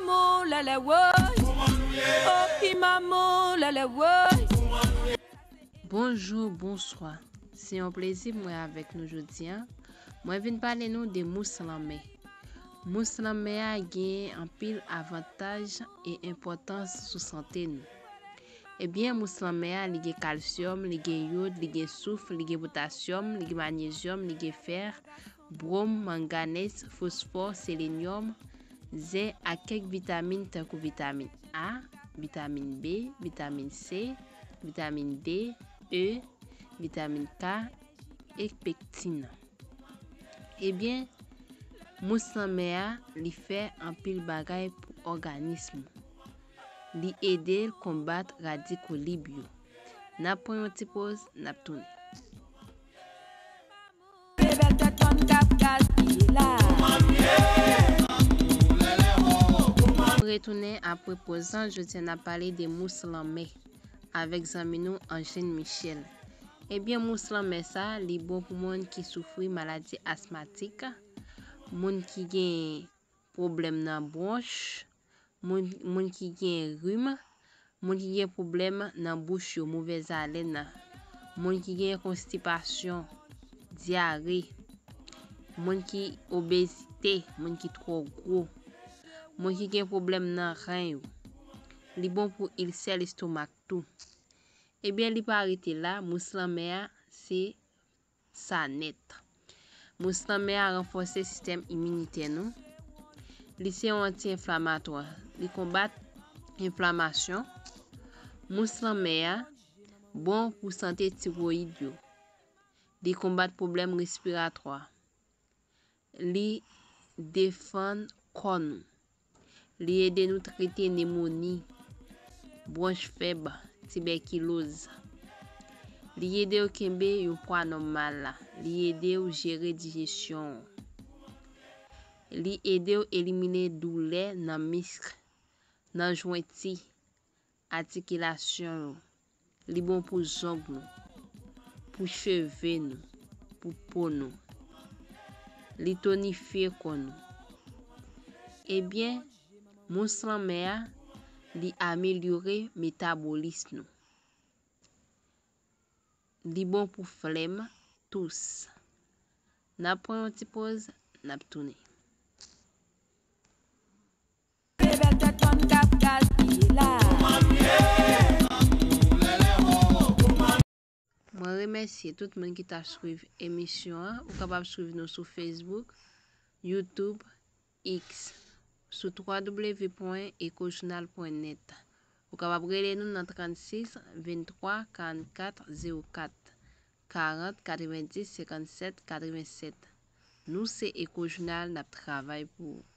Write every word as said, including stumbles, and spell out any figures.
Mon lèlè woy. Oh, pi maman lèlè woy. Bonjou, bonswa. Se yon plezi pou mwen avèk nou jodi a. Mwen vin pale nou de mous lanmè. Mous lanmè a gen anpil avantaj e enpòtans sou sante nou. Ebyen, mous lanmè a, li gen kalsyòm, li gen yod, li gen souf, li gen potasyòm, li gen manyezyòm, li gen fè, bwòm, manganèz, fosfò, selenyòm, zen ak kèk vitamin tankou vitamin A, vitamin B, vitamin C, vitamin D, E, vitamin K e pektin. Ebyen, mous lanmè a, li fè anpil bagay pou òganis ou. Li ede l konbat radiko lib yo. N ap pran yon ti poz, n ap tounen. Nou retounen apre poz lan, jodi a n ap pale de mous lanmè avèk zanmi nou Angeline Michel. Ebyen, mous lanmè sa, li bon pou moun ki soufri maladi asmatik, moun ki gen pwoblèm nan bwonch, moun, moun ki gen rim, moun ki gen pwoblèm nan bouch yo, movèz alèn, moun ki gen konstipasyon, dyare, moun ki obezite, moun ki twò gwo, moun ki gen pwoblèm nan ren yo. Li bon pou ilsè lestomak tou. Ebyen, li pa rete la, mous lanmè a, se sa nèt. Mous lanmè a ranfòse sistèm iminitè nou. Li se yon anti-enflamatwa. Li konbat enflamasyon. Mous lanmè a bon pou sante tiwoyid yo. Li konbat pwoblèm respiratwa. Li defann kò nou. Li ede nou trete nemoni, bwonch fèb, tibèkiloz. Li ede w kenbe yon pwa nòmal. Li ede w jere dijesyon w. Li ede w elimine doulè nan misk, nan jwenti, atikilasyon yo. Li bon pou zong nou, pou cheve nou, pou po nou. Li tonifye kò nou. Ebyen, mous lanmè a, li amelyore metabolis nou. Li bon pou flèm, tous. N ap pran yon ti poz, n ap tounen. Mwen remèsye tout moun ki t ap swiv emisyon an. Ou kapab swiv nou sou Facebook, YouTube, X, sou www pwen ekojounal pwen nèt. Ou kapab rele nou nan trannsis, venntwa, karannkat, zewo kat, karant, katrevendis, senkannsèt, katrevensèt. Nou se Ekojounal, n ap travay pou ou.